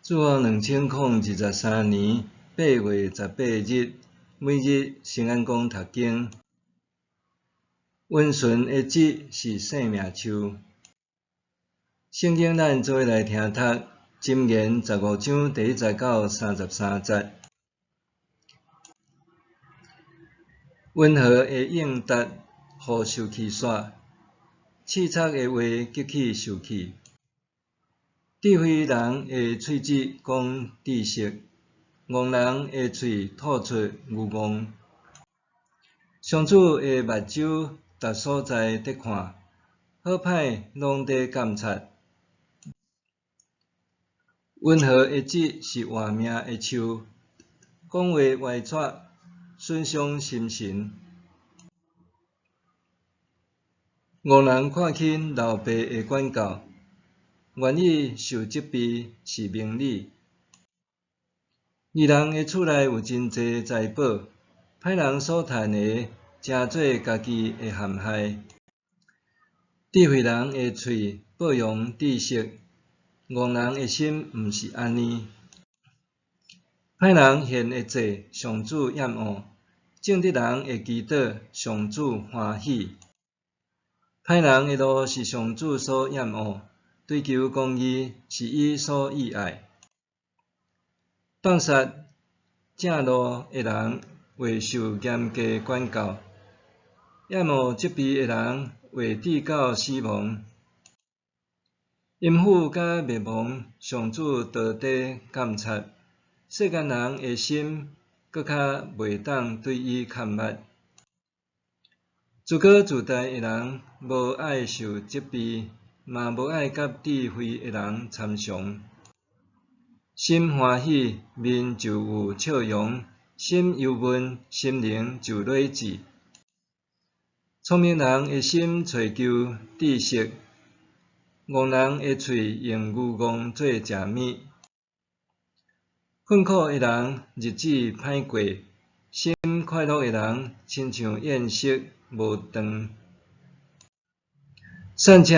主後2023年8月18日，每日聖安講讀經。溫順的舌是生命樹。聖經咱做伙來聽讀《箴言》15章第1節到33節。溫和的應答，予受氣煞；刺鑿的話，激起受氣。智慧人的喙舌講知識，戇人的喙吐出愚戇。上主的目睭逐所在佇看，好歹攏佇監察。溫和的舌是活命的樹，講話歪掣，損傷心神。戇人看輕老爸的管教，願意受責備是明理。義人的厝內有真濟財寶，歹人所趁的成做家己的陷害。智慧人的喙報揚知識，戇人的心毋是按呢。歹人獻的祭，上主厭惡；正直人的祈禱，上主歡喜。歹人的路是上主所厭惡，追求公義是伊所喜愛。放殺正路的人會受嚴格管教，厭惡責備的人會致到死亡。陰府佮滅亡，上主都佇監察，世間人的心閣較袂當對伊崁密。自高自大的人無愛受責備，嘛無愛佮智慧的人參詳。心歡喜，面就有笑容；心憂悶，心靈就累滯。聰明人的心揣求知識，戇人的喙用愚戇做食物。困苦的人日子歹過，心快樂的人親像宴席無斷。散赤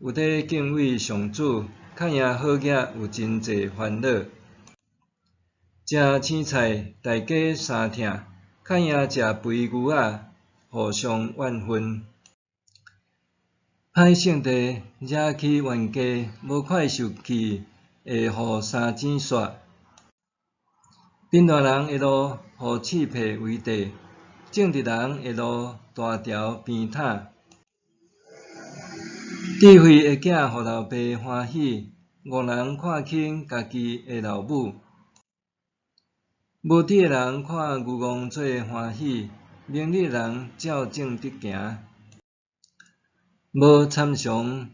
有佇敬畏上主，較贏好額有真濟煩惱。食青菜大家相疼，較贏食肥牛仔互相怨恨。歹性地惹起冤家，無快受氣會予三錢煞。貧惰人的路予刺皮為地，正直人的路大條平坦。智慧的囝予老爸歡喜，戇人看輕家己的老母。無知的人看愚戇做歡喜，明理的人照正直行。無參詳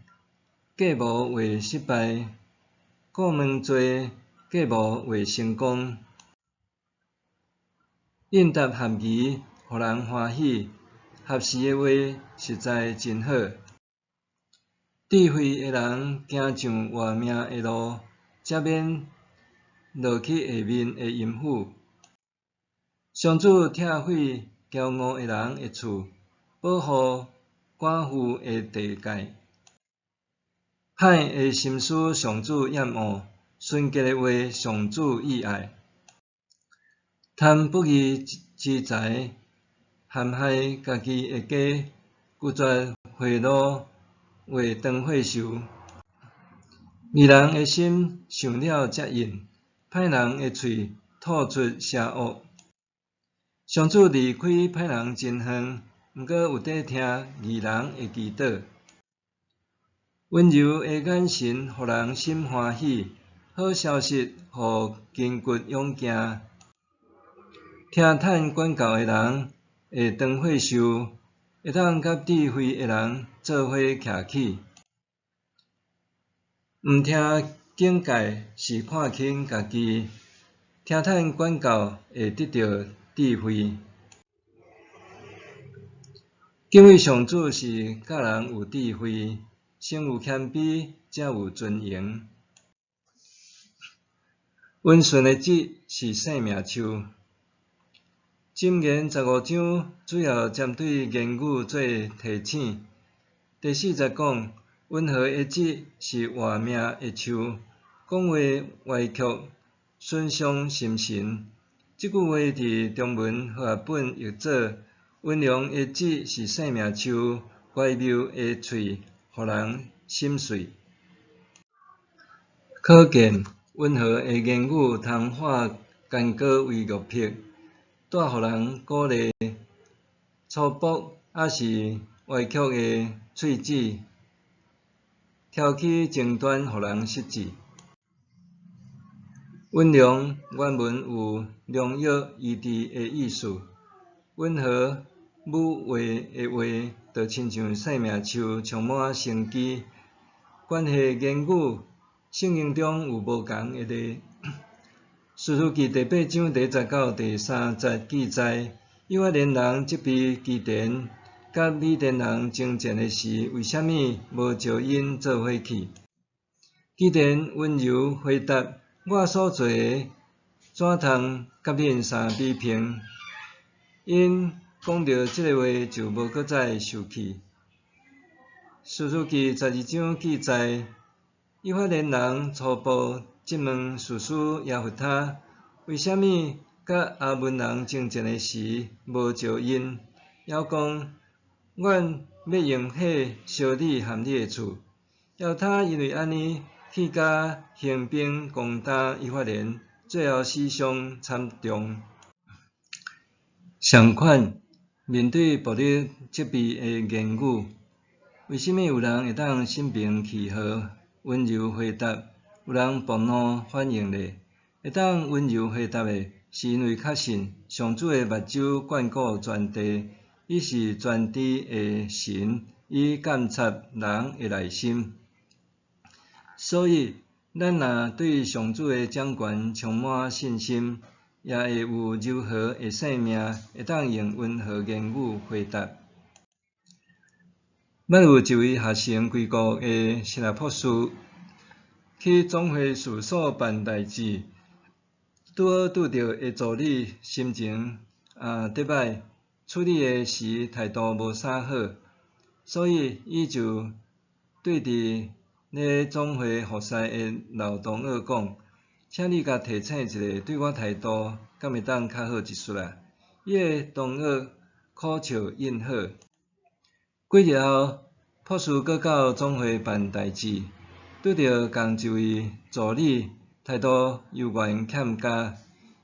計謀會失敗，顧問濟計謀會成功。應答合宜，予人歡喜；合時的話實在真好。智慧的人行上活命的路，才免落去下面的陰府。上主拆毀驕傲的人的厝，保護寡婦的地界。歹的心思上主厭惡，純潔的話上主喜愛。貪不義之財，陷害家己的家，拒絕賄賂，會當血仇。義人的心想了才應，歹人的喙吐出邪惡。上主離開歹人真遠，毋過有佇聽義人的祈禱。溫柔的眼神，予人心歡喜；好消息，予筋骨勇健。聽趁管教的人會當血壽，會當佮智慧的人做伙徛起。毋聽警戒是看輕家己，聽趁管教會得著智慧。敬畏上主是教人有智慧，先有謙卑，才有尊榮。溫順的舌是生命樹。箴言15章主要針對言語做提醒。第4節講，溫和的舌是活命的樹，講話歪曲，損傷心神。這句話佇中文和合本譯做：溫良的舌是生命樹，乖謬的喙予人心碎。可見溫和的言語通化乾果為玉璧，帶予人鼓勵；粗暴抑是歪曲的喙舌，挑起爭端，予人失志。溫良原文有良藥醫治的意思，溫和武話的話，就親像生命樹充滿生機。關係言語，聖經中有無仝的例。士師記第八章第一節到第三節記載，以法蓮人責備基甸佮米甸人爭戰的時，為啥物無招𪜶做伙去？基甸溫柔回答：我所做的，怎通佮恁相比並？𪜶講著這個話就無閣再受氣。士師記十二章記載，以法蓮人粗暴質問士師耶弗他，為啥物佮亞捫人爭戰的時無招𪜶？猶講，阮欲用火燒你和你的厝。耶弗他因為按呢去佮興兵攻打以法蓮，最後死傷慘重。相款，面對暴力責備的言語，為啥物有人會當心平氣和、溫柔回答？有人暴怒反應咧？會當溫柔回答的，是因為確信上主的目睭貫顧全地，伊是全知的神，伊監察人的內心。所以，咱若對上主的掌權充滿信心，也會有柔和的生命，會當用溫和言語回答。捌有一位學成歸國的神學博士，去總會事務所辦代誌，拄好拄著的助理心情特䆀，處理的時態度無啥好，所以伊就對佇咧總會服侍的老同學講：請你共提醒一下，對我態度敢會當較好一絲仔？伊的同學苦笑應好。幾日後，博士閣到總會辦代誌，拄著仝一位助理態度猶原欠佳，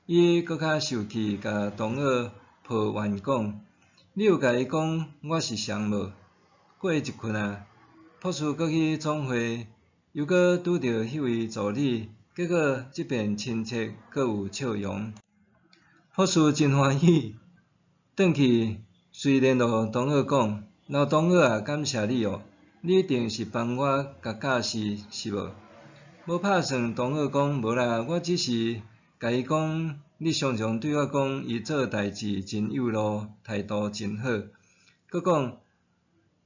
伊閣較受氣，共同學抱怨講：你有共伊講我是誰無？過一困仔，博士閣去總會，猶閣拄著彼位助理，結果這遍親切閣有笑容。博士真歡喜，轉去隨聯絡同學講：老同學啊，感謝你哦，你一定是幫我共教示，是無？無拍算，同學講無啦，我只是共伊講，你常常對我講，伊做代誌真有路，態度真好。閣講，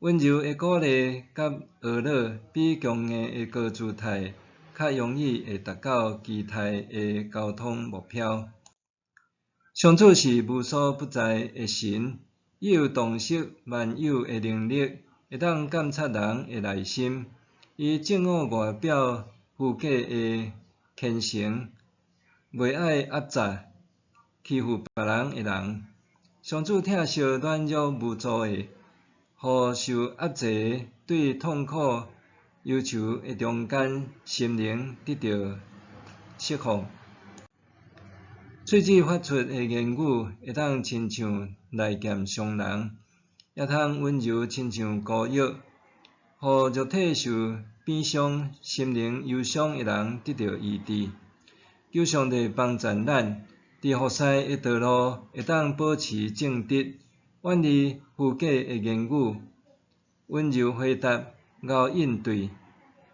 溫柔的鼓勵佮呵咾，比強硬的高姿態較容易會達到期待的溝通目標。上主是無所不在的神，伊有洞悉萬有的能力，會當監察人的內心。伊憎惡外表虛假的虔誠，袂愛壓榨、欺負別人的人。上主疼惜軟弱無助的，予受壓制的對痛苦憂愁的中間，心靈得著釋放。喙舌發出的言語，會當親像利劍傷人，也通溫柔親像膏藥，予肉體受鞭傷、心靈憂傷的人得著醫治。求上帝幫助咱，佇服侍的道路會當保持正直，遠離虛假的言語，溫柔回答，𠢕應對，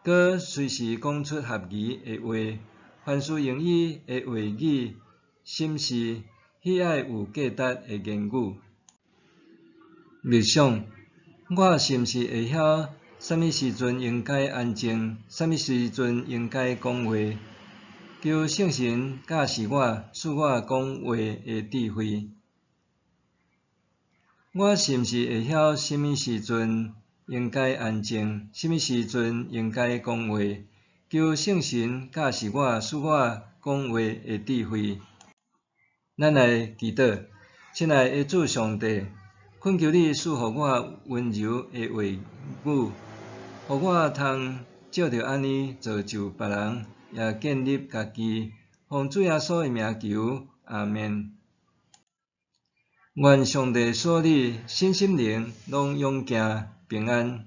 閣隨時講出合宜的話。凡事用伊的話語審視喜愛有價值的言語。默想，我是毋是會曉啥物時陣應該安靜，啥物時陣應該講話？求聖神教示我，賜我講話的智慧。我是毋是會曉啥物時陣應該安靜，啥物時陣應該講話？求聖神教示我，賜我講話的智慧。咱來祈禱，親愛的主上帝，懇求你賜予我溫柔的話語，予我通藉著按呢造就別人，也建立家己。奉主耶穌的名求，阿們。願上帝賜你身心靈攏勇健平安。